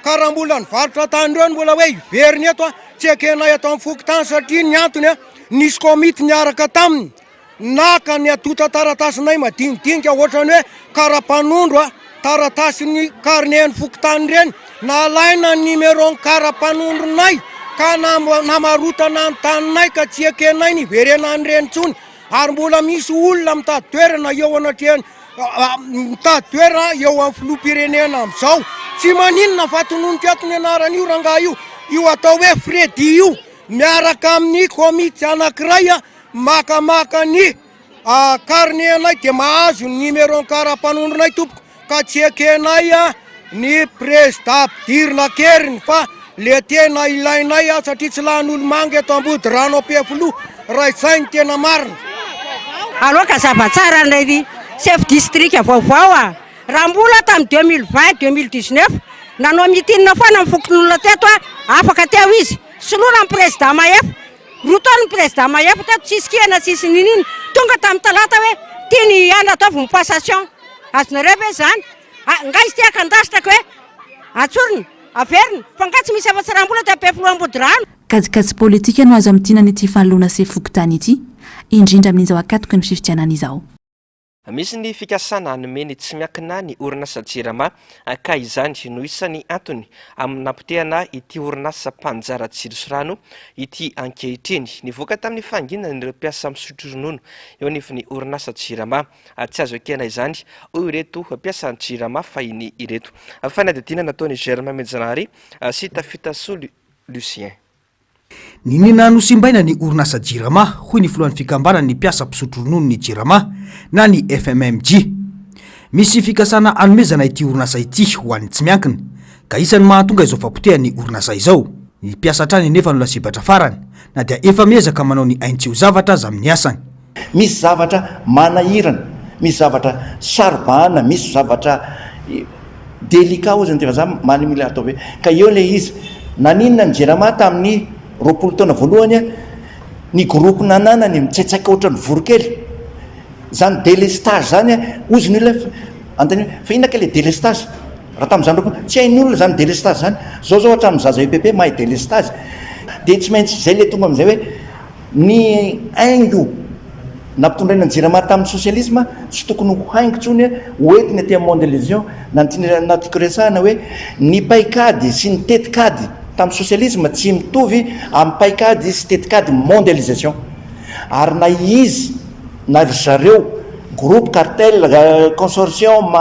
Ka raha mbola nivarotra tany ireo no mbola hoe hiverina eto, tsy ekenay eto amin'ny fokontany satria ny antony, nisy komity niaraka taminy naka ny antontan-taratasinay madinidinika ohatran'ny hoe kara-panondro, taratasin'ny karnen'ny fokontany ireny, nalaina ny numéro-n'ny kara-panondronay ka namarotana ny taninay ka tsy ekenay ny hiverenan'ireny intsony ary mbola misy olona mitady toerana eo anatrehan'ny mitady toerana eo amin'ny filoham-pirenena amin'izao. Tsy maninona fa tononiko eto ny anaran'io rangahy io, io atao hoe Freddy io, miaraka amin'ny komity anankiray makamaka ny carnet anay dia mahazo ny numéro-n'ny kara-panondronay tompoko ka tsy ekenay ny prezida ampidirina an-keriny fa le tena ilainay satria tsy lany olomanga eto Ambodirano Ampefiloha raha izay no tena marina. Aloka hazava tsara ilay chef district vaovao a! Raha mbola tamin'ny 2020, 2019 nanao meeting foana ny fokonolona teto a, afaka teo izy, soloina ny président Mahefa, roa taona ny président Mahefa teto tsisy kihana tsisy niniana, tonga tamin'ny talata hoe tiany hiala ataovy ny passation, azonareo ve izany? Nga izy ity akan-dasitra ka hoe atsorina, averina, fa nga tsy misy afa-tsy Rambola aty Ampefiloha Ambodirano. Kajikajy politika no azo amintinana ity fanoloana sefo fokontany ity, indrindra amin'izao akatoky ny fifidianana izao. Misy ny fikasana hanome ny tsy miankina ny orinasa Jirama ka izany no isan'ny antony amin'ny nampotehana ity orinasa mpanjara jiro sy rano ity ankehitriny. Nivoaka tamin'ny fahanginana ireo mpiasa misotro ronono eo anivon'ny orinasa Jirama. Tsy azo ekena izany, hoy ireto mpiasan'ny Jirama fahiny ireto. Fanadihadiana nataon'i Germain Mijanahary sy Tafitasoa Lucien. Niniana nosimbaina ny orinasa Jirama, hoy ny filohan'ny fikambanan'ny mpiasa mpisotro ronono ny Jirama na ny FMMJ. Misy fikasana hanomezana ity orinasa ity ho an'ny tsy miankina, ka isan'ny mahatonga izao fahapotehan'ny orinasa izao. Ny mpiasa hatrany anefa no lasibatra farany, na dia efa miezaka manao ny ainy tsy ho zavatra aza amin'ny asany. Misy zavatra manahirana, misy zavatra saro-bahana, misy zavatra délicat hozy ny teny vazaha, mila atao be. Ka eo ilay izy. Naninona ny Jirama tamin'ny 20 taona voalohany, ny groupe nananany mitsaitsaika ohatran'ny voronkely. Izany délestage izany, hozy ny olona, anontaniana hoe fa inona kay ilay délestage? Raha tamin'izany 20, tsy hain'ny olona izany délestage izany. Izao izao hatramin'ny zaza EPP mahay délestage. Dia tsy maintsy izay ilay tonga amin'izay hoe Ny haingo nampitondraina ny Jirama tamin'ny sosialisma tsy tokony ho haingo intsony ho entiny aty amin'ny mondialisation na ny tiana na tiako resahana hoe ny paikady sy ny tetikady tamin'ny sosialisma tsy mitovy amin'ny paikady sy tetikady mondialisation ary na izy na ry zareo groupe cartel consortium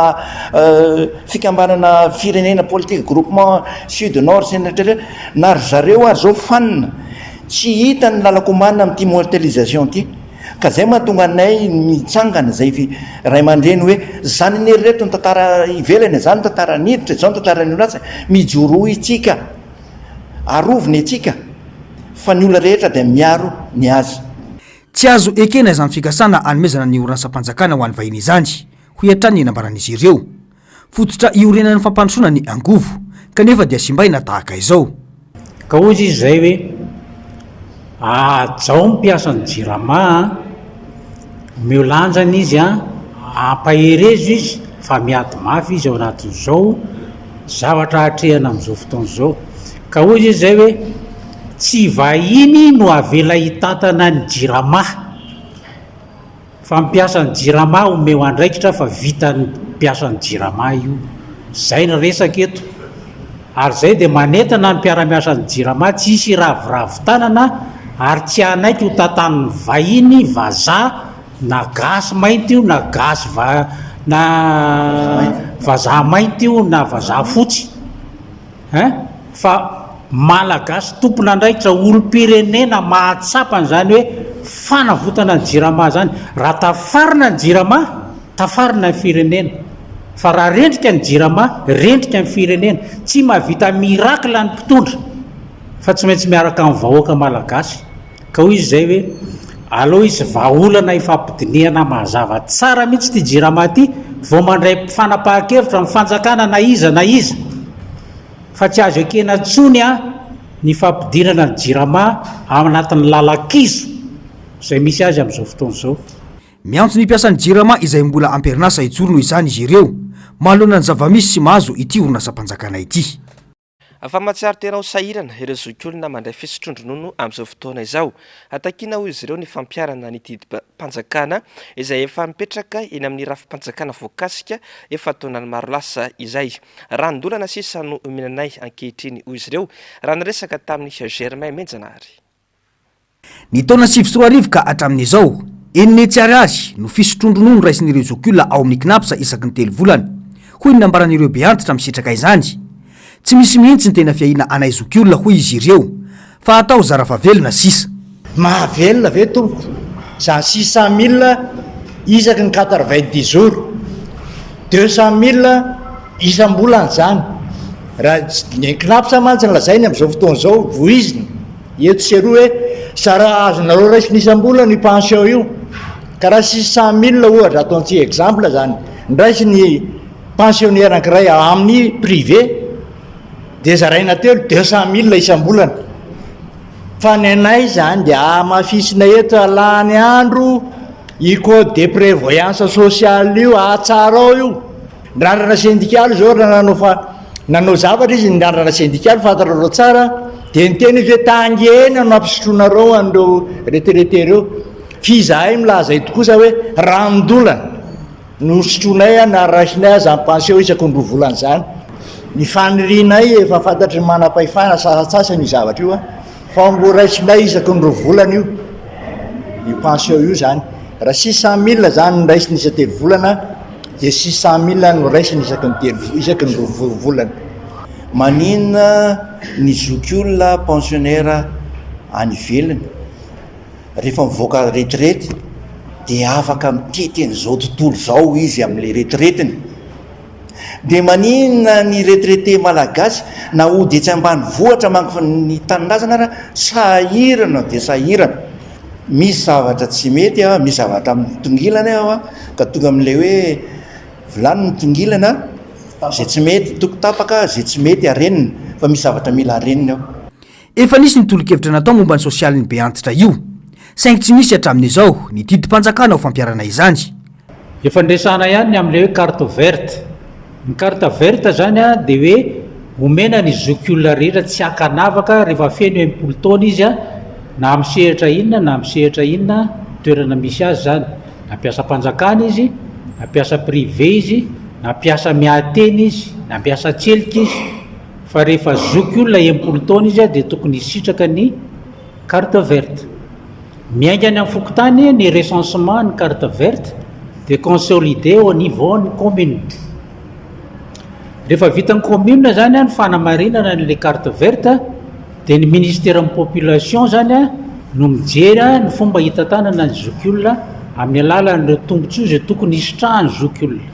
fikambanana firenena politika groupement sud nord sy ny rehetra rehetra na ry zareo ary zao fanina Tsy hita ny lalan-komanina amin'ity mortalisation ity. Ka zay mahatonga anay mitsangana zay ray aman-dreny hoe zany anie ry reto ny tantara ivelany e, zany ny tantara niditra, zao ny tantara nioratsy, mijoroa itsika, arovy ny antsika fa ny olona rehetra dia miaro ny azy. Tsy azo ekena izany fikasana hanomezana ny orinasam-panjakana ho an'ny vahiny izany, hoy hatrany ny nambaran'izy ireo. Fototra iorenan'ny fampandrosoana ny angovo, kanefa dia simbaina tahaka izao. Ka hozy izy izay hoe, Ahajao ny mpiasan'ny Jirama a, omeo lanjany izy a, ampaherezo izy fa miady mafy izy ao anatin'izao zavatra atrehana amin'izao fotoana izao. Ka hozy izy izay hoe. Tsy vahiny no avela hitantana ny Jirama fa mpiasan'ny Jirama omeo andraikitra fa vitan'ny mpiasan'ny Jirama io. Zay ny resaka eto. Ary zay dia manentana ny mpiara-miasan'ny Jirama tsy hisy hiraviravy tanana ary tsy hanaiky ho tantanin'ny vahiny, vazaha, na gasy mainty io na gasy va na vazaha mainty io na vazaha fotsy. Hein? Fa Malagasy tompon'andraikitra, olom-pirenena mahatsapa an'izany hoe fanavotana ny Jirama izany. Raha tafarina ny Jirama, tafarina ny firenena. Fa raha rendrika ny Jirama, rendrika ny firenena. Tsy mahavita miracle ny mpitondra, fa tsy maintsy miaraka amin'ny vahoaka Malagasy. Ka hoy izy izay hoe, aleo hisy vahaolana hifampidinihana mazava tsara mihitsy ity Jirama ity vao mandray fanapahan-kevitra ny fanjakana na iza na iza fa tsy azo ekena intsony ny fampidirana ny Jirama ao anatin'ny lalan-kizo izay misy azy amin'izao fotoana izao. Miantso ny mpiasan'ny Jirama izay mbola am-perinasa hijoro noho izany izy ireo manoloana ny zava-misy sy mahazo ity orinasam-panjakana ity. Fa mahatsiaro tena ho sahirana ireo zokiolona mandray fisotroan-dronono amin'izao fotoana izao. Takiana hoy izy ireo ny fampiharana ny didim-panjakana izay efa mipetraka eny amin'ny rafi-panjakana voakasika efa taonany maro lasa izay. Ranon-dolana sisa no omena anay ankehitriny hoy izy ireo raha niresaka tamin'i Germain Menjanahary. Ny taona 2009 ka hatramin'izao, enina hetsy ariary no fisotroan-dronono raisin'ireo zokiolona ao amin'ny Cnaps isaky ny telo volana, hoy ny nambaran'ireo beantitra misitraka izany. Tsy misy mihitsy ny tena fiahiana anay zokiolona, hoy izy ireo, fa atao zara fa velona sisa. Mahavelona ve tompoko zany 600 mille isaky ny 90 jours, 200 mille isam-bolana zany? Raha ny Cnaps mantsy no lazainy amin'izao fotoana izao voizina. Eto sy eroa hoe zara azonareo raisina isam-bolana io pension io, ka raha 600 mille ohatra ataontsika exemple zany, ny raisin'ny pensionnaire ankiray amin'ny privé dia zaraina telo 200 mille isam-bolana, fa ny anay zany dia hamafisina eto lany andro io code de prévoyance sociale io, atsarao io. Ny randrana sendikaly izao raha nanao fa nanao zavatra izy ny randrana sendikaly fantatrareo tsara dia niteny izy hoe tangena no ampisotroanareo an'ireo retraité ireo f'izahay milaza eto kosa hoe ranon-dolana no sotroinay na raisinay aza ny pension isaky ny roa volana izany. Ny fanirianay efa fantatry ny manam-pahefana sasantsasany io zavatra io fa mbo raisinay isaky ny roa volana io io pension io izany. Raha 600 mille izany no raisina isan-telo volana dia 600 mille no raisina isaky ny telo isaky ny roa volana. Maninona ny zokiolona pensionnaire any ivelany rehefa mivoaka retraite dia afaka mitety an'izao tontolo izao izy amin'ilay retraite-ny? Dia maninona ny retraité malagasy na hody etsy ambanivohitra manko ny tanindrazana ara sahirana dia sahirana. Misy zavatra tsy mety a, misy zavatra mitongilana aho a, ka tonga amin'ilay hoe vilany mitongilana, izay tsy mety toko tapaka, izay tsy mety arenina, fa misy zavatra mila arenina ao. Efa nisy ny tolo-kevitra natao momba ny sosialin'ny be antitra io, saingy tsy nisy hatramin'izao ny didim-panjakana ho fampiharana izany. Efa niresahana ihany ny amin'ilay hoe carte verte. Ny carte verte izany dia hoe omena ny zokiolona rehetra tsy ankanavaka rehefa feno 60 taona izy na amin'ny sehatra inona na amin'ny sehatra inona ny toerana misy azy izany. Na mpiasam-panjakana izy, na mpiasa privé izy, na mpiasa miahy tena izy, na mpiasa an-tselika izy. Fa rehefa zokiolona 60 taona izy dia tokony hisitraka ny carte verte. Miainga any amin'ny fokontany ny recensement ny carte verte dia consolider au niveau ny commune. Rehefa vitan'ny commune zany ny fanamarinana an'ilay carte verte dia ny ministère ny population zany no mijery ny fomba hitantanana ny zokiolona amin'ny alalan'ireo tombontsoa izay tokony hisitrahan'ny zokiolona.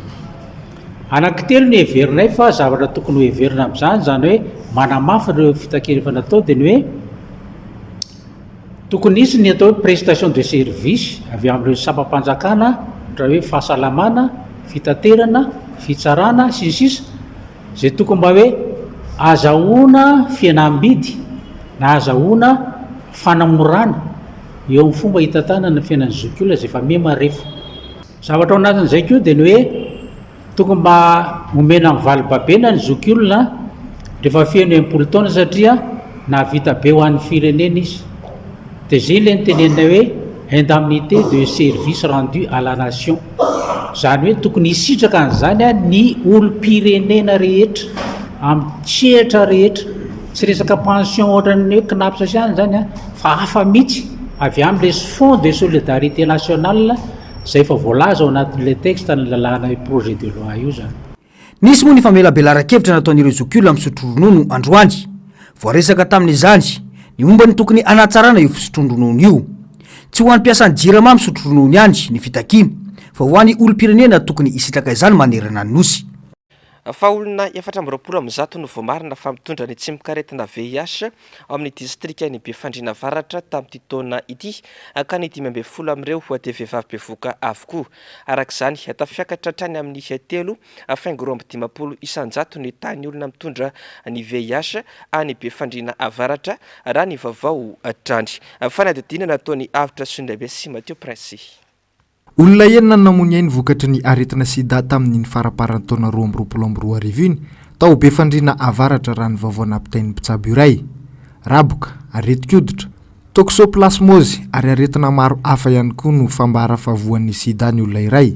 Anankitelo ny heverinay fa zavatra tokony ho heverina amin'izany, izany hoe manamafy ireo fitakiana efa natao dia ny hoe Tokony hisy ny atao hoe prestation de service avy amin'ireo sampam-panjakana ohatra hoe fahasalamana, fitaterana, fitsarana, sy ny sisa izay tokony mba hoe azahoana fihenam-bidy na azahoana fanamorana eo amin'ny fomba hitantanana ny fiainan'ny zokiolona izay efa miha marefo. Zavatra ao anatin'izay koa dia ny hoe tokony mba omena ny valibabena ny zokiolona rehefa feno 60 taona satria. Nahavita be ho an'ny firenena izy. Dia izay ilay noteneninay hoe indemnité de service rendu à la nation. Izany hoe tokony hisitraka an'izany ny olom-pirenena rehetra, amin'ny sehatra rehetra. Tsy resaka pension ohatran'ny hoe Cnaps ihany izany fa hafa mihitsy avy amin'ilay fonds de solidarité nationale izay efa voalaza ao anatin'ilay texte ny lalàna io projet de loi io izany. Nisy moa ny famelabelaran-kevitra nataon'ireo zokiolona misotro ronono androany. Voaresaka tamin'izany ny momba ny tokony hanatsarana io fisotroan-dronono io. Tsy ho an'ny mpiasan'ny Jirama misotro ronono ihany ny fitakiana fa ho an'ny olom-pirenena tokony hisitraka izany manerana ny Nosy. Fa olona 124 no voamarina fa mitondra ny tsimokaretina VIH ao amin'ny distrikan'i Befandriana Avaratra tamin'ity taona ity, ka ny 15 amin'ireo dia vehivavy bevohoka avokoa. Araka izany, tafiakatra hatrany amin'ny telo faingo 52% ny tahan'ny olona mitondra ny VIH any Befandriana Avaratra, raha ny vaovao hatrany. Fanadihadiana nataon'i Avotra Sondraibe sy Mathieu Prince. Olona enina no namoy ny ainy vokatry ny aretina sida tamin'iny faramparan'ny taona 2022 iny, tao Befandriana Avaratra raha ny vaovao nampitain'ny mpitsabo iray. Raboka, aretin-koditra, toxoplasmose ary aretina maro hafa ihany koa no fambara fa voan'ny sida ny olona iray.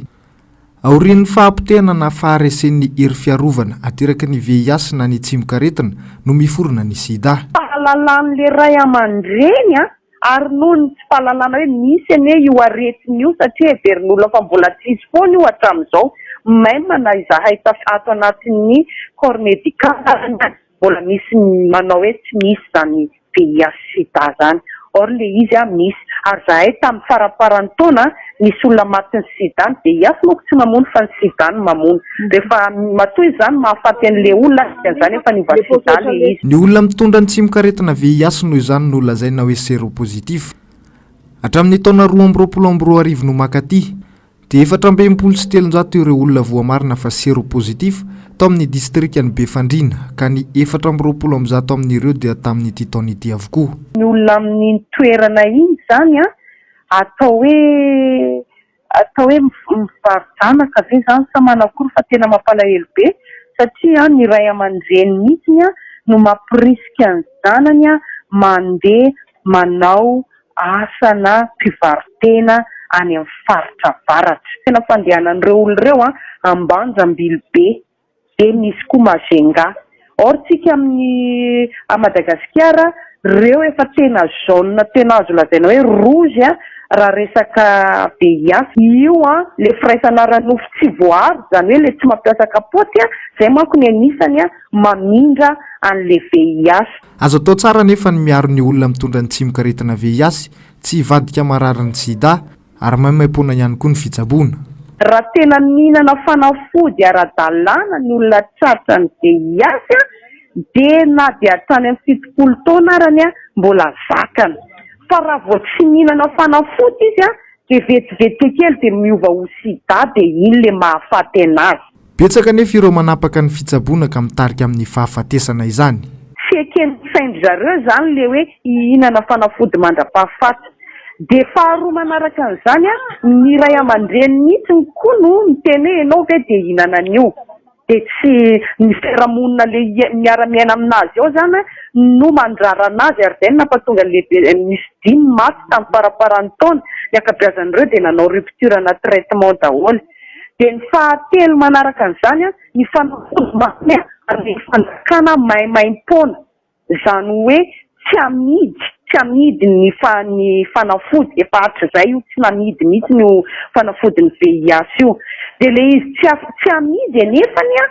Aorian'ny fahapotehana na faharesen'ny hery fiarovana ateraky ny VIH na ny tsimokaretina no miforona ny sida. Fahalalan'le ray aman-dreny an, ary noho ny tsy fahalalana hoe misy anie io aretina io satria heverin'olona fa mbola tsy hisy foana io hatramin'izao, même na izahay taf ato anatin'ny corps médical ary mbola misy manao hoe tsy misy izany VIH sida zany, or le izy an misy, ary zahay tamin'ny faramparan'ny taona nisy olona matin'ny sida, ny VIH manko tsy mamono fa ny sida no mamono, rehefa matoa izy zany mahafaty an'le olona dikan'izany efa niova sida le izy. Ny olona mitondra ny tsimokaretina VIH noho izany no lazaina hoe seropositif. Hatramin'ny taona 2022 no mankaty, dia 364 ireo olona voamarina fa seropositif tao amin'ny distrikan'i Befandriana, ka ny 124 amin'ireo dia tamin'ity taona ity avokoa. Ny olona amin'iny toerana iny izany an, atao hoe atao hoe mivaro-janaka ve izany sa manakory fa tena mampalahelo be satria ny ray aman-dreny mihitsy no mampirisika ny zanany mandeha manao asana mpivaro-tena any amin'ny faritra avaratra. Tena fandehanan'ireo olona ireo an, Ambanja, Ambilobe, dia misy koa Majunga. Or tsika amin'ny à Madagasikara, ireo efa tena zone tena azo lazaina hoe rouge raha resaka VIH. Io an, le firaisana ara-nofo tsy voaaro, izany hoe le tsy mampiasa kapoty, izay manko ny anisany mamindra an'le VIH. Azo atao tsara anefa ny miaro ny olona mitondra ny tsimokaretina VIH tsy hivadika mararin'ny sida ary maimaimpoana ihany koa ny fitsaboana. Raha tena mihinana fanafody ara-dalàna ny olona tratran'ny VIH dia na dia hatrany amin'ny 70 taona arany mbola zakany. Fa raha vao tsy mihinana fanafody izy dia vetivety kely dia miova ho sida dia iny ilay mahafaty anazy. Betsaka anefa ireo manapaka ny fitsaboana ka mitarika amin'ny fahafatesana izany. Tsy eken'ny sain-dry zareo izany ilay hoe hihinana fanafody mandra-pahafaty. Dia faharoa manaraka an'izany, ny ray aman-dreny mihitsy koa no miteny hoe ianao ve dia hihinana an'io. Dia tsy ny fiarahamonina ilay miara-miaina aminazy ao izany no mandrara anazy ary izay no nampatonga an'ilay nisy dimy maty tamin'ny faramparan'ny taona. Ny ankabeazan'ireo dia nanao rupture ana traitement daholo. Dia ny fahatelo manaraka an'izany, ny fanafody mamy amin'ny fanjakana maimaimpoana, izany hoe tsy amidy, tsy amidy ny ny fanafody, efa hatrizay io tsy namidy mihitsy io fanafodin'ny VIH io. Dia ilay izy tsy tsy amidy anefany an,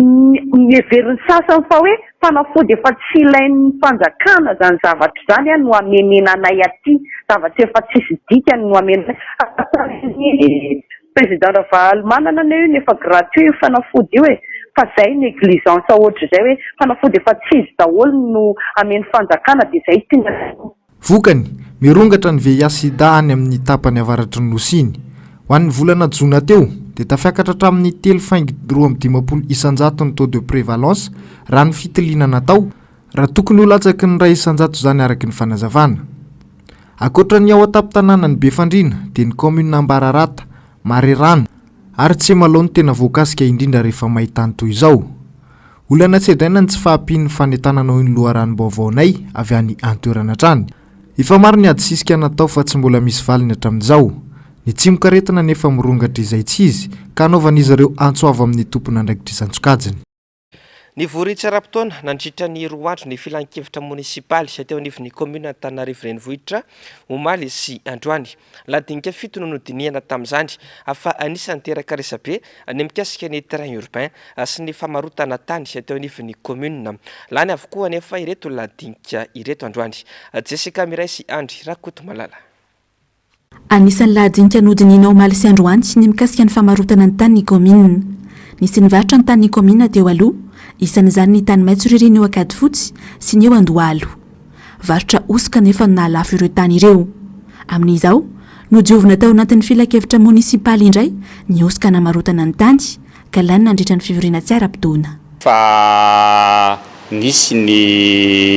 ny heverin'ny sasany fa hoe fanafody efa tsy ilain'ny fanjakana izany zavatra izany no amenena anay aty, zavatra efa tsisy dikany no amenana anay. Président Ravalomanana anie io no efa gratuit io fanafody io e! Fa zay négligence ohatr'izay hoe fanafody efa tsy izy daholo no amen'ny fanjakana dia zay tiana atao. Vokany, mirongatra ny VIH sida any amin'ny tapany avaratry ny Nosy iny. Ho an'ny volana jona teo, dia tafiakatra hatramin'ny telo faingo 52% ny taux de prévalence raha ny fitiliana natao, raha tokony ho latsaky ny 1% izany araka ny fanazavana. Ankoatra ny ao an-tampon-tanànan'i Befandriana dia ny kaominina Ambararata, Marerano ary Tsemalao no tena voakasika indrindra rehefa main-tany toy izao. Olana sedraina ny tsy fahampian'ny fanentanana hoy ny loharanom-baovaonay avy any an-toerana hatrany. Efa maro ny ady sisika natao fa tsy mbola misy valiny hatramin'izao. Ny tsimokaretina anefa mirongatra izay tsy izy ka anaovan'izy ireo antso avo amin'ny tompon'andraikitra isan-tsokajiny. Nivory tsy ara-potoana nandritra ny roa andro ny filankevitra monisipaly teo anivon'ny kaominina Antananarivo Renivohitra omaly sy androany. Lahadinika fito no nodinihana tamin'izany fa anisan'ny niteraka resabe ny mikasika ny train urbain sy ny famarotana tany teo anivon'ny kaominina. Lany avokoa anefa ireto lahadinika ireto androany. Jessica Miray sy Andry Rakotomalala. Anisan'ny lahadinika nodinihina omaly sy androany ny mikasika ny famarotana ny tanin'ny kaominina. Nisy nivarotra ny tanin'ny kaominina teo aloha, isan'izany ny tany maitso ririny eo Ankadifotsy sy ny eo Andohalo. Varotra hosoka anefa no nahalafo ireo tany ireo. Amin'izao, nodiovina tao anatin'ny filankevitra monisipaly indray ny hosoka namarotana ny tany, ka lany nandritra ny fivoriana tsy ara-potoana. Fa nisy ny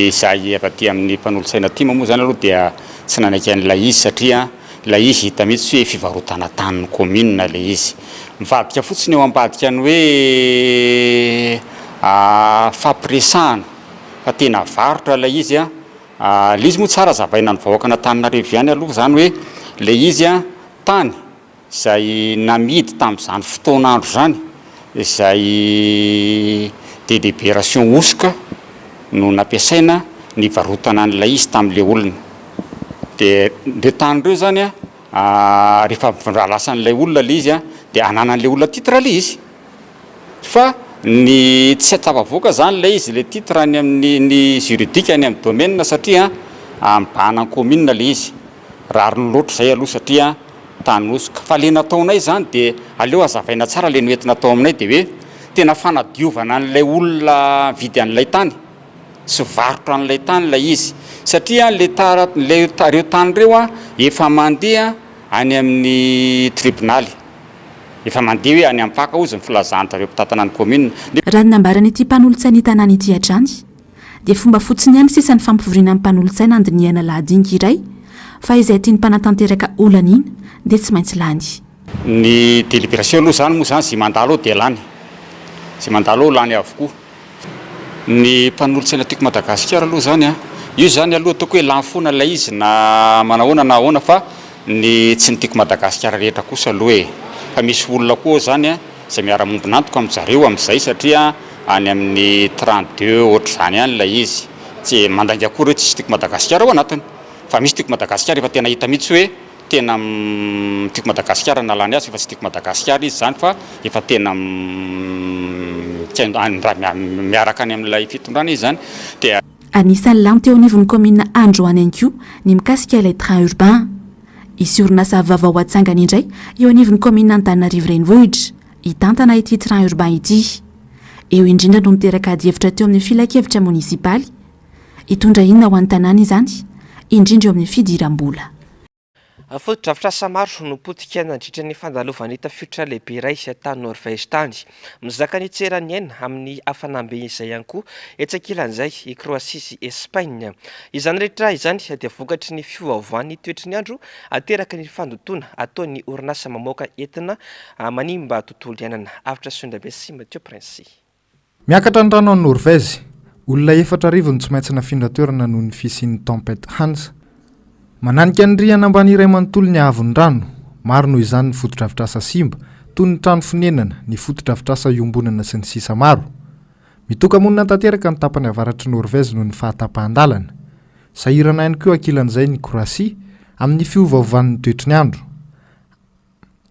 izahay avy aty amin'ny mpanolotsaina tim moa izany aloha dia tsy nanaiky an'ilay izy satria ilay izy hita mihitsy hoe fivarotana tanin'ny commune ilay izy. Mivadika fotsiny eo ambadika ny hoe fampiresahana fa tena varotra ilay izy an! Ilay izy moa tsara azavaina ny vahoakan'Antananarivo ihany aloha izany hoe ilay izy an, tany izay namidy tamin'izany fotoan'andro izany, izay délibération hosoka no nampiasaina nivarotana an'ilay izy tamin'ilay olona. Dia ireo tany ireo izany an, rehefa lasan'ilay olona ilay izy an, dia ananan'ilay olona titre ilay izy. Fa ny tsy tafavoaka zany ilay izy ilay titre any amin'ny ny juridique any amin'ny domaine satria mibahana ny commune ilay izy. Rariny loatra izay aloha satria tany hosoka. Fa ilay nataonay izany dia aleo hazavaina tsara ilay noentina tao aminay dia hoe tena fanadiovana an'ilay olona mividy an'ilay tany sy varotra an'ilay tany ilay izy. Satria ilay tara ilay ireo tany ireo efa mandeha any amin'ny tribonaly. Efa mandeha hoe any Ampaka hozy ny filazan-dry zareo mpitantana ny commune. Raha ny nambaran'ity mpanolotsain'ny tanàna ity hatrany, dia fomba fotsiny ihany sisa ny fampivoriana ny mpanolotsaina handinihana lahadinika iray, fa izay tian'ny mpanatanteraka holaniana dia tsy maintsy lany. Ny délibération aloha izany moa izany izay mandalo ao dia lany. Izay mandalo ao lany avokoa. Ny mpanolotsaina tiako Madagasikara aloha izany an, io izany aloha ataoko hoe lany foana ilay izy na manahoana na ahoana fa ny tsy ny tiako Madagasikara rehetra kosa aloha e! Fa misy olona koa ao izany an, izay miara-mombon'antoka amin-jareo amin'izay satria any amin'ny 32 ohatr'izany ihany ilay izy, tsy mandainga akory hoe tsisy tiako Madagasikara ao anatiny fa misy tiako Madagasikara efa tena hita mihitsy hoe Tena tiako Madagasikara nalany azy efa tsy tiako Madagasikara izy zany fa efa tena miaraka any amin'ilay fitondrana izy zany dia. Anisan'ny lany teo anivon'ny kaominina androany ihany koa ny mikasika ilay train urbain. Hisy orinasa vaovao hatsangana indray eo anivon'ny kaominina Antananarivo Renivohitra hitantana ity train urbain ity. Eo indrindra no niteraka adihevitra teo amin'ny filankevitra monisipaly. Hitondra inona ho an'ny tanàna izany, indrindra eo amin'ny fidiram-bola. Fotodrafitrasa maro no potika nandritra ny fandalovan'ny tafiotra lehibe iray tany Norvège tany. Mizaka ny tsy eran'ny aina amin'ny hafanam-be izay ihany koa etsy ankilan'izay i Croatie sy Espagne. Izany rehetra izany dia vokatry ny fiovaovan'ny toetry ny andro ateraky ny fandotoana ataon'ny orinasa mamoaka entona manimba tontolo iainana. Avotra Sondrabe sy Mathieu Prince. Miakatra ny rano any Norvège. Olona 4000 no tsy maintsy nafindra toerana noho ny fisian'ny tempête Hans. Mananika ny rihana ambany iray manontolo ny haavon'ny rano. Maro noho izany ny fotodrafitrasa simba, toy ny trano fonenana, ny fotodrafitrasa iombonana sy ny sisa maro. Mitoka-monina tanteraka ny tapany avaratr'i Norvège noho ny fahatapahan-dalana. Sahirana ihany koa ankilan'izay ny Croatie, amin'ny fiovaovan'ny toetry ny andro.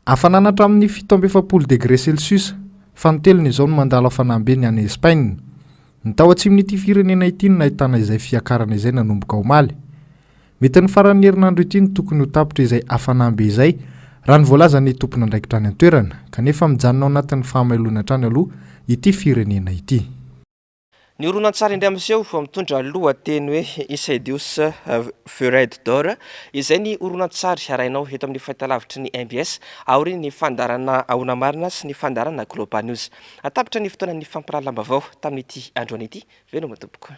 Hafanana hatramin'ny 47 degre celsius, fanintelony izao no mandalo hafanam-be ny any Espaina. Ny tao atsimon'ity firenena ity no nahitana izay fiakarana izay nanomboka omaly. Mety ny faran'ny herinandro ity no tokony ho tapitra izay hafanam-be izay, raha ny voalazan'ny tompon'andraikitra any an-toerana, kanefa mijanona ao anatin'ny fahamailoana hatrany aloha ity firenena ity. Ny horonantsary indray miseho mitondra lohateny hoe Insidious The Red Door, izay ny horonantsary arahinao eto amin'ny fahitalavitry ny mbs aorian'ny fandaharana Ahoana Marina sy ny fandaharana Global News. Tapitra ny fotoanan'ny fampahalalam-baovao tamin'ity androany ity. Veloma tompoko.